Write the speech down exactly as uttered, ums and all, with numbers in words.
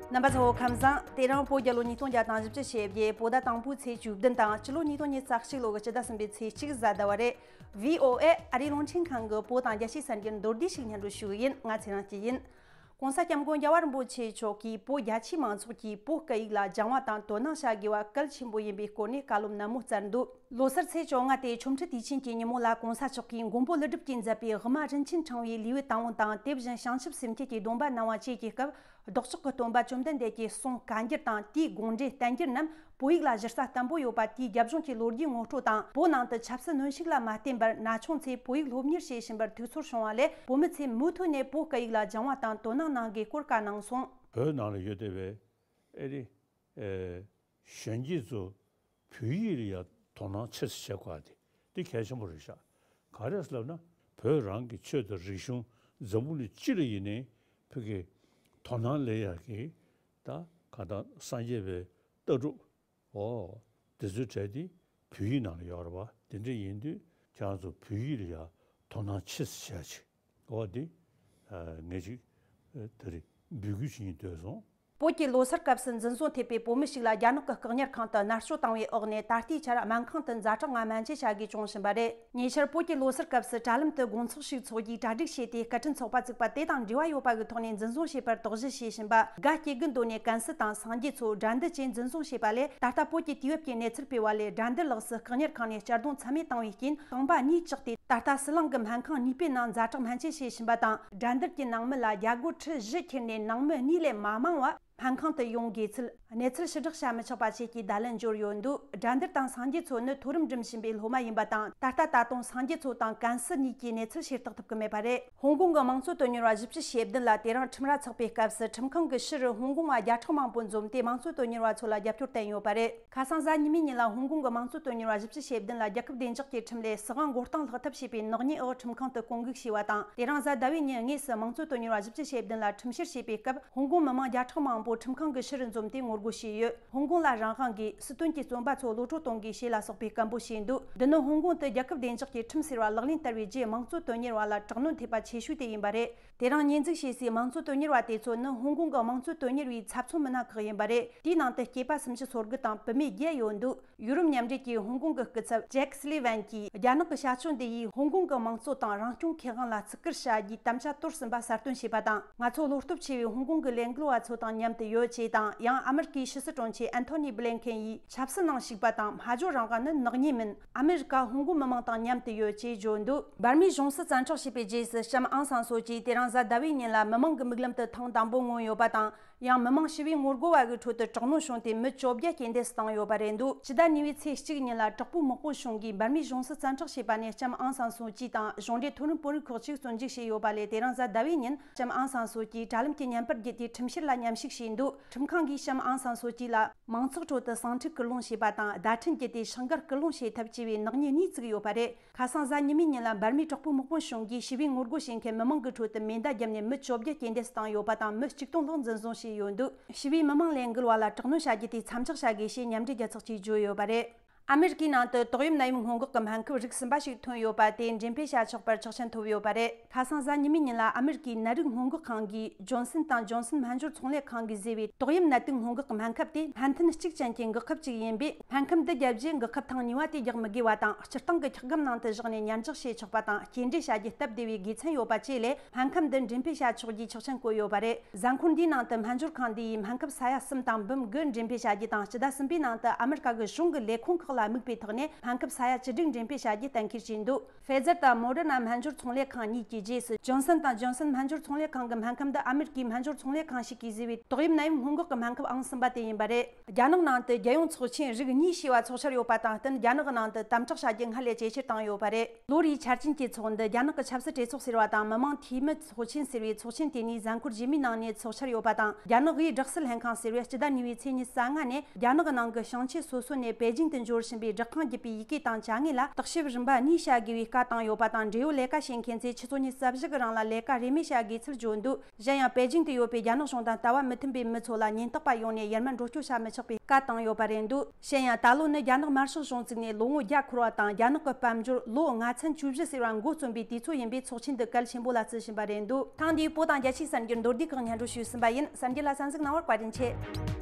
རྣམ་པ་ཚོ་ཁམས་བཟང་། དེ་རིང་བོད་རྒྱལ་ལོ་ཉིས་སྟོང་བརྒྱ་དང་བཞི་བཅུ་ཞེ་བརྒྱད། བོད་ཟླ་དང་པོའི་ཚེས་བཅུ་བདུན་དང་། སྤྱི་ལོ་ཉིས་སྟོང་ཉི་ཤུ་རྩ་གཅིག་ལོ་གི་སྤྱི་ཟླ་གསུམ་པའི་ཚེས་གཅིག་གཟའ་ཟླ་བ་རེད། བྷི་ཨོ་ཨེ་ཨ་རིའི་རླུང་འཕྲིན་ཁང་གི་བོད་དང་རྒྱལ་སྤྱིའི་གསར་འགྱུར་མདོར་བསྡུས་ཤིག་སྙན་སྒྲོན་ཞུ་གི་ཡིན། ང་ཚེ་རིང་སྐྱིད་ཡིན། ྋགོང་ས་ྋསྐྱབས་མགོན་རྒྱལ་བ་རིན་པོ་ཆེ་མཆོག་གིས་བོད་རྒྱ་ཆེའི་མང་ཚོགས་ཀྱིས་བོད་སྐད་ཡིག་ལ་སྦྱང་བ་དང་དོ་སྣང་བྱ་དགོས་པ་གལ་ཆེན་པོ་ཡིན་པའི་སྐོར་ནས་བཀའ་སློབ་ནན་མོ་སྩལ་འདུག་ལོ་སར་ཚེས་བཅོ་ལྔ་སྟེ་ཆོ་འཕྲུལ་དུས་ཆེན་གྱི་ཉིན་མོ་ལ་ྋགོང་ས་མཆོག་གིས་མགོན་པོ་ཀླུ་སྒྲུབ་ཀྱིས་མཛད་པའི་དབུ་མ་རིན་ཆེན་ཕྲེང་བའི་ལེའུ་དང་པོ་དང་། དེ་བཞིན་བྱང་ཆུབ་སེམས་བསྐྱེད་ཀྱི་སྡོམ་པ་གནང་བ་བཅས་ཀྱི་སྐབས། ལྡོག་ཕྱོགས་ཀྱི་སྟོན་པ་བཅོམ་ལྡན་འདས་ཀྱི་གསུང་བཀའ་འགྱུར་དང་། དེའི་དགོངས་འགྲེལ་བསྟན་འགྱུར་རྣམས་བོད་ཡིག་ལ་གཞི་རྩ་བརྟན་པོ་ཡོད་པ། དེའི་རྒྱབ་ལྗོངས་ཀྱི་ལོ་རྒྱུས་ངོ་སྤྲོད་དང་། བོད་ནང་དུ་ཆབ་སྲིད་གནོན་ཤུགས་ལ་མ་བརྟེན་པར་ན་ཆུང་ཚེ་བོད་ཡིག་སློབ་གཉེར་བྱེད་བཞིན་པར་ཐུགས་ཚོར་བྱུང་བ་ལས། བོད་མི་ཚོས་མུ་མཐུད་ནས་བོད་སྐད་ཡིག་ལ་སྦྱང་བ་དང་དོ་སྣང་གནང་དགོས་སྐོར་བཀའ་གནང་སོང་། བོད་ནང་ལ་ཡོད་བསྡད་པའི་ཨེ་རི། ཨེ། གཞོན་སྐྱེས་ཚོ་བོད་ཡིག་ལ་ཡང་དོ་སྣང་ཆེ་ཙམ་བྱེད་དགོས་པ་དེ་འདི་གལ་ཆེན་པོ་རེད་ཤག་ག་རེ་ཟེར་ལབ་ན། བོད་རང་གི་ཆོས་དང་རིག་གཞུང་འཛམ་བུ་གླིང་སྤྱི་ལ་ཡིན་ནའི་བོད་ཀྱི་དོ་སྣང་སླེབས་ཡག་གི་ད་ག་ད་སངས་རྒྱས་པའི་ལྟ་གྲུབ། འོ། དེ་ཚོའི་གྲས་དེ་བོད་ཡིག་ནང་ལ་ཡོད་རེད་པ། དེ་འདྲ་ཡིན་དུས་ཁྱེད་རང་ཚོ་བོད་ཡིག་ལ་ཡང་དོ་སྣང་ཆེ་ཙམ་བྱས་ཆེ། འོ་དེ་ངས་ཅིག་དེ་རིང་འབོད་སྐུལ་བྱེད་སྙིང་འདོད་སོང་། བོད་ཀྱི་ལོ་སར་སྐབས་སུ་འཛིན་བཟུང་ཐེབས་པའི་བོད་མི་ཞིག་ལ་རྒྱ་ནག་གི་བཀག་ཉར་ཁང་དུ་མནར་གཅོད་བཏང་བའི་འོག་ནས། ད་ལྟའི་ཆར་སྨན་ཁང་དུ་ཛ་དྲག་ངང་སྨན་བཅོས་བྱ་དགོས་བྱུང་བཞིན་པ་རེད། ཉེ་ཆར་བོད་ཀྱི་ལོ་སར་སྐབས་སུ་དྲ་ལམ་དུ་དགོང་ཚོགས་ཤིག་འཚོགས་རྒྱུའི་གྲ་སྒྲིག་བྱས་ཏེ། སྐུ་དྲིན་ཚོགས་པ་བཙུགས་པ་དེ་དང་འབྲེལ་བ་ཡོད་པ་གི་ཐོག་ནས་འཛིན་བཟུང་བྱས་པར་དོགས་གཞི་བྱེད་བཞིན་པ། དགའ་སྐྱེད་ཀྱི་འདོད་ནས་ཀན་སི་དང་སངས་རྒྱས་མཚོ། དགྲ་འདུལ་བཅས་འཛིན་བཟུང་བྱས་པ་ལས། ད་ལྟ་བོད་ཀྱི་དུས་བབ་ཀྱི་གནས་ཚུལ་སྤེལ་བ་ལས། དགྲ་འདུལ་ལགས་སུ་བཀག་ཉར་ཁང་ནས་གཅར་རྡུང་ཚད་མེད་བཏང་བའི་རྐྱེན། རྐང་པ་གཉིས་གཅགས་ཏེ། ད་ལྟ་ཟི་ལིང་གི་སྨན་ཁང་གཉིས་པའི་ནང་ཛ་དྲག་སྨན་བཅོས་བྱེད་བཞིན་པ་དང་། དགྲ་འདུལ་གྱི་ནང་མི་ལ་རྒྱ་སྒོར་ཁྲི་བཞི་ཁྱེར་ནས། ནང་མི་གཉིས་ལས་མ་མང་བ་སྨན་ཁང་དུ་ཡོང་དགོས་ཚུལ། གནས་ཚུལ་ཕྱིར་བསྒྲགས་བྱ་མི་ཆོག་པ་བཅས་ཀྱི་བརྡ་ལན་འབྱོར་ཡོད་འདུག་དགྲ་འདུལ་དང་སངས་རྒྱས་མཚོ་ནི་མཐོ་རིམ་འགྲིམ་བཞིན་པའི་སློབ་མ་ཡིན་པ་དང་། ད་ལྟ་ད་དུང་སངས་རྒྱས་མཚོ་དང་ཀན་སི་གཉིས་ཀྱི་གནས་ཚུལ་ཤེས་རྟོགས་ཐུབ་ཀྱི་མེད་པ་རེད། ཧོང་ཀོང་གི་དམངས་གཙོ་དོན་གཉེར་བ་བཞི་བཅུ་ཞེ་བདུན་ལ་དེ་རིང་ཁྲིམས་ར་ཚོགས་པའི་སྐབས་སུ། ཁྲིམས་ཁང་གི་ཕྱི་རུ་ཧོང་ཀོང་བ་བརྒྱ་ཕྲག་མང་པོ་འཛོམས་ཏེ། དམངས་གཙོ་དོན་གཉེར་བ་ཚོ་ལ་རྒྱབ་སྐྱོར་བསྟན་ཡོད་པ་རེད། ཁ་སང་གཟའ་ཉི་མའི་ཉིན་ལ་ཧོང་ཀོང་གི་དམངས་གཙོ་དོན་གཉེར་བ་བཞི་བཅུ་ཞེ་བདུན་ལ་རྒྱལ་ཁབ་བདེ་འཇགས་ཀྱི་ཁྲིམས་ལས་སྲིད་དབང་མགོ་རྟིང་ལྷག་ཐབས་བྱས་པའི་ནག་ཉེས་འོག་ཁྲིམས་ཁང་དུ་བསྐོང་འགུག་བྱས་པ་དང་། དེ་རིང་གཟའ་ཟླ་བའི་ཉིན་དངོས་སུ་དམངས་གཙོ་དོན་གཉེར་བ་བཞི་བཅུ་ཞེ་བདུན་ལ་ཁྲིམས་བཤེར་བྱས་པའི་སྐབས། ཧོང་ཀོང་མི་མང་བརྒྱ་ཕྲག་མང་པོ་ཁྲིམས་ཁང་གི་ཕྱི་རུ་འཛོམས་ཏེ་ངོ་རྒོལ་བྱས་ཡོད། ཧོང་ཀོང་ལ་རང་དབང་དགོས། སྲིད་དོན་གྱི་བཙོན་པ་ཚོ་གློད་གྲོལ་གཏོང་དགོས་ཞེས་ལ་སོགས་པའི་སྐད་འབོད་བྱས་འདུག་འདི་ནི་ཧོང་ཀོང་དུ་རྒྱལ་ཁབ་བདེ་འཇགས་ཀྱི་ཁྲིམས་ཟེར་བ་ལག་ལེན་བསྟར་བའི་རྗེས། དམངས་གཙོ་དོན་གཉེར་བ་ལ་དྲག་གནོན་ཐེབས་པ་ཆེ་ཤོས་དེ་ཡིན་པ་རེད། དེ་རིང་ཉེས་འཛུགས་བྱས་སའི་དམངས་གཙོ་དོན་གཉེར་བ་དེ་ཚོ་ནི་ཧོང་ཀོང་གི་དམངས་གཙོ་དོན་གཉེར་བའི་ཚབ་མཚོན་མི་སྣ་ཁག་ཡིན་པ་རེད། དེའི་ནང་དུ་སྐྱེས་པ་སུམ་ཅུ་སོ་དགུ་དང་བུད་མེད་བརྒྱད་ཡོད་འདུག་ཡུ་རོབ་མཉམ་འབྲེལ་གྱི་ཧོང་ཀོང་གི་སྐུ་ཚབ་ཇེག་སི་ལི་ཝན་གྱིས། རྒྱ་ནག་གི་བྱ་སྤྱོད་འདི་ཡིས་ཧོང་ཀོང་གི་དམངས་གཙོ་དང་རང་སྐྱོང་ཁེ་དབང་ལ་བརྩི་བཀུར་བྱ་རྒྱུའི་དམ་བཅའ་དོར་ཟིན་པ་གསལ་སྟོན་བྱས་པ་དང་། ང་ཚོ་བློ་སྟོབས་ཆེ་བའི་ཧོང་ཀོང་གི་ལས་འགུལ་བ་ཚོ་དང་མཉམ་དུ་ཡོད་ཅེས་དང་། ཡང་ཨ་མི་རི་ཀའི་ཕྱི་སྲིད་དྲུང་ཆེ་ཨན་ཐོ་ནི་བྷི་ལིན་ཁེན་ཡིས། ཆབ་སྲིད་ནང་ཞུགས་པ་དང་སྨྲ་བརྗོད་རང་དབང་ནི་ནག་ཉེས་མིན། ཨ་མི་རི་ཀ་ཧོང་ཀོང་མི་མང་དང་མཉམ་དུ་ཡོད་ཅེས་བརྗོད་འདུག་འབར་མའི་གཞུང་སྲིད་བཙན་འཕྲོག་བྱས་པའི་རྗེས་སུ། ལྕམ་ཨང་སང་སོ་ཅི་དེ་རིང་གཟའ་ཟླ་བའི་ཉིན་ལ་མི་མང་གི་མིག་ལམ་དུ་ཐེངས་དང་པོ་མངོན་ཡོད་པ་དང་། ཡང་མི་མང་ཞི་བའི་ངོ་རྒོལ་བ་གི་ཁྲོད་དུ་དྲག་གནོན་བྱུང་སྟེ། མི་བཅོ་བརྒྱད་རྐྱེན་འདས་སུ་བཏང་ཡོད་པ་རེད་འདུག་སྤྱི་ཟླ་གཉིས་པའི་ཚེས་གཅིག་ཉིན་ལ་དྲག་པོའི་དམག་དཔུང་གཞུང་གིས་འབར་མའི་གཞུང་སྲིད་བཙན་འཕྲོག་བྱས་པ་ནས། ལྕམ་ཨང་སང་སུ་ཅི་དང་གཞུང་འབྲེལ་མཐོ་རིམ་དཔོན་རིགས་ཁག་ཅིག་བཙོན་འཇུག་བྱས་ཡོད་པ་ལས། དེ་རིང་གཟའ་ཟླ་བའི་ཉིན་ལྕམ་ཨང་སང་སུ་ཅི་དྲ་ལམ་གྱི་བརྙན་པར་བརྒྱུད་དེ་ཁྲིམས་བཤེར་ལ་མཉམ་ཞུགས་བྱས་འདུག་ཁྲིམས་ཁང་གིས་ལྕམ་ཨང་སང་སུ་ཅི་ལ་མང་ཚོགས་ཁྲོད་དུ་ཟིང་འཁྲུག་སྐུལ་སློང་བྱས་པ་དང་། བརྡ་འཕྲིན་བརྒྱུད་དེ་ཤག་འགལ་སྐུལ་སློང་བྱེད་ཐབས་བྱས་པའི་ནག་ཉེས་གཉིས་བཙུགས་ཡོད་པ་རེད། ཁ་སང་གཟའ་ཉི་མའི་ཉིན་ལ་འབར་མའི་དྲག་པོའི་དམག་དཔུང་གཞུང་གིས་ཞི་བའི་ངོ་རྒོལ་བྱེད་མཁན་མི་མང་གི་ཁྲོད་དུ་མེ་མདའ་བརྒྱབ་ནས་མི་བཅོ་བརྒྱད་རྐྱེན་འདས་སུ་བཏང་ཡོད་པ་དང་། མི་ཆིག་སྟོང་ལྷག་འཛིན་བཟུང་བྱས་ཡོད་འདུག་ཞི་བའི་མི་མང་ལས་འགུལ་བ་ལ་དྲག་གནོན་བྱ་རྒྱུ་དེ་མཚམས་འཇོག་བྱ་དགོས་ཞེས་མཉམ་འབྲེལ་རྒྱལ་ཚོགས་ཀྱིས་བརྗོད་ཡོད་པ་རེད། ཨ་མེ་རི་ཀའི་ནང་དུ་ཏོག་དབྱིབས་ནད་ཡམས་སྔོན་འགོག་གི་སྨན་ཁབ་རིགས་གསུམ་པ་ཞིག་ཐོན་ཡོད་པ་དེ་འགྲེམས་སྤེལ་བྱ་ཆོག་པར་ཆོག་མཆན་ཐོབ་ཡོད་པ་རེད། ཁ་སང་གཟའ་ཉི་མའི་ཉིན་ལ་ཨ་མེ་རི་ཀའི་ནད་རིགས་སྔོན་འགོག་ཁང་གིས་ཇོན་སན་དང་ཇོན་སན་སྨན་སྦྱོར་ཚོང་ལས་ཁང་གིས་བཟོས་པའི་ཏོག་དབྱིབས་ནད་དུག་སྔོན་འགོག་གི་སྨན་ཁབ་དེ་སྨན་ཐུན་གཅིག་ཅན་གྱི་འགོག་ཁབ་ཅིག་ཡིན་པས། སྨན་ཁབ་འདི་བརྒྱབ་རྗེས་འགོག་ཁབ་ཐེངས་གཉིས་པ་དེ་རྒྱག་མི་དགོས་པ་དང་། སྤྱིར་བཏང་གི་འཁྱག་སྒམ་ནང་དུ་བཞག་ནས་ཉར་འཇོག་བྱེད་ཆོག་པ་དང་། སྐྱེལ་འདྲེན་བྱ་རྒྱུ་སྟབས་བདེ་བའི་དགེ་མཚན་ཡོད་པ་བཅས་ལས། སྨན་ཁབ་འདི་འགྲེམས་སྤེལ་བྱ་ཆོག་རྒྱུའི་ཆོག་མཆན་བཀོད་ཡོད་པ་རེད། གཟའ་འཁོར་འདིའི་ནང་དུ་སྨན་སྦྱོར་ཁང་འདི་ཡིས་སྨན་ཁབ་ས་ཡ་གསུམ་དང་འབུམ་དགུ་འགྲེམས་སྤེལ་བྱ་རྒྱུ་དང་། སྤྱི་ཟླ་གསུམ་པའི་ནང་དུ་ཨ་མེ་རི་ཀ་གི་གཞུང་གི་ལས་ཁུངས་ཁག་ལ་དམིགས་པའི་ཐོག་ནས་སྨན་ཁབ་ས་ཡ་བཅུ་དྲུག་འགྲེམས་སྤེལ་བྱ་རྒྱུ་གཏན་འཁེལ་བྱས་འདུག་ཕེ་ཛར་དང་མོ་ཌར་ན་སྨན་སྦྱོར་ཚོང་ལས་ཁང་གཉིས་ཀྱི་རྗེས་སུ། ཇོན་སན་དང་ཇོན་སན་སྨན་སྦྱོར་ཚོང་ལས་ཁང་གི་སྨན་ཁབ་འདི་ཨ་མེ་རི་ཀའི་སྨན་སྦྱོར་ཚོང་ལས་ཁང་ཞིག་གིས་བཟོས་པའི་ཏོག་དབྱིབས་ནད་ཡམས་སྔོན་འགོག་གི་སྨན་ཁབ་ཨང་གསུམ་པ་དེ་ཡིན་པ་རེད། རྒྱ་ནག་ནང་དུ་རྒྱལ་ཡོངས་ཚོགས་ཆེན་རིགས་གཉིས་ཞེས་པ་ཚོགས་འཆར་ཡོད་པ་དང་བསྟུན། རྒྱ་ནག་གི་ནང་དུ་དམ་དྲག་བྱ་རྒྱུ་སྔར་ལས་ཇེ་ཆེར་བཏང་ཡོད་པ་རེད། ལོ་རེའི་ཆ་རྐྱེན་གྱི་ཚོགས་འདུ། རྒྱ་ནག་གི་ཆབ་སྲིད་གྲོས་ཚོགས་ཟེར་བ་དང་མི་མང་འཐུས་མི་ཚོགས་ཆེན་ཟེར་བའི་ཚོགས་ཆེན་དེ་ནི་གཟའ་འཁོར་རྗེས་མའི་ནང་ནས་ཚོགས་འཆར་ཡོད་པ་དང་། རྒྱ་ནག་གིས་དྲག་སྲིད་ལྷན་ཁང་ཟེར་བས་སྤྱི་ཟླ་གཉིས་པའི་ཚེས་ཉི་ཤུ་རྩ་ལྔ་ནས་རྒྱ་ནག་གི་ནང་གི་ཞིང་ཆེན་སོ་སོ་ནས་པེ་ཅིང་དུ་འབྱོར། བཞིན་པའི་སྦྲག་ཁང་བརྒྱུད་པའི་ཡི་གེ་དང་བྱ་དངོས་ལ་བརྟག་ཞིབ་རིམ་པ་གཉིས་བྱ་དགོས་པའི་བཀའ་བཏང་ཡོད་པ་དང་། འབྲེལ་ཡོད་ལས་ཀ་བྱེད་མཁན་ཚོས་ཆུ་ཚོད་ཉི་ཤུ་རྩ་བཞི་གི་རིང་ལ་ལས་ཀ་རེས་མོས་བྱ་དགོས་ཚུལ་བརྗོད་འདུག་གཞན་ཡང་པེ་ཅིང་དུ་ཡོད་པའི་རྒྱ་ནག་གཞུང་དང་ལྟ་བ་མི་མཐུན་པའི་མི་ཚོ་ལ་ཉེན་རྟོག་པ་ཡོང་ནས་ཡར་མར་འགྲོ་སྐྱོད་བྱ་མི་ཆོག་པའི་བཀའ་བཏང་ཡོད་པ་རེད་འདུག་གཞན་ཡང་ད་ལོ་ནི་རྒྱ་ནག་དམར་ཤོག་གཞུང་བཙུགས་ནས་ལོ་ངོ་བརྒྱ་འཁོར་བ་དང་། རྒྱ་ནག་གི་དཔལ་འབྱོར་ལོ་ལྔ་ཚན་བཅུ་བཞི་ཟེར་བ་འགོ་རྩོམ་པའི་དུས་ཚོད་ཡིན་པས་ཚོགས་ཆེན་འདི་གལ་ཆེན་པོ་ལ་བརྩི་བཞིན་པ་རེད་འདུག་ཐེངས་འདིའི་བོད་དང་རྒྱལ་སྤྱིའི་གསར་འགྱུར་མདོར་བསྡུས་ཁག་སྙན་སྒྲོན་ཞུས་ཟིན་པ་ཡིན། གསར་འགྱུར་ལ་གསན་གཟིགས་གནང་བར་བཀའ་དྲིན་ཆེ།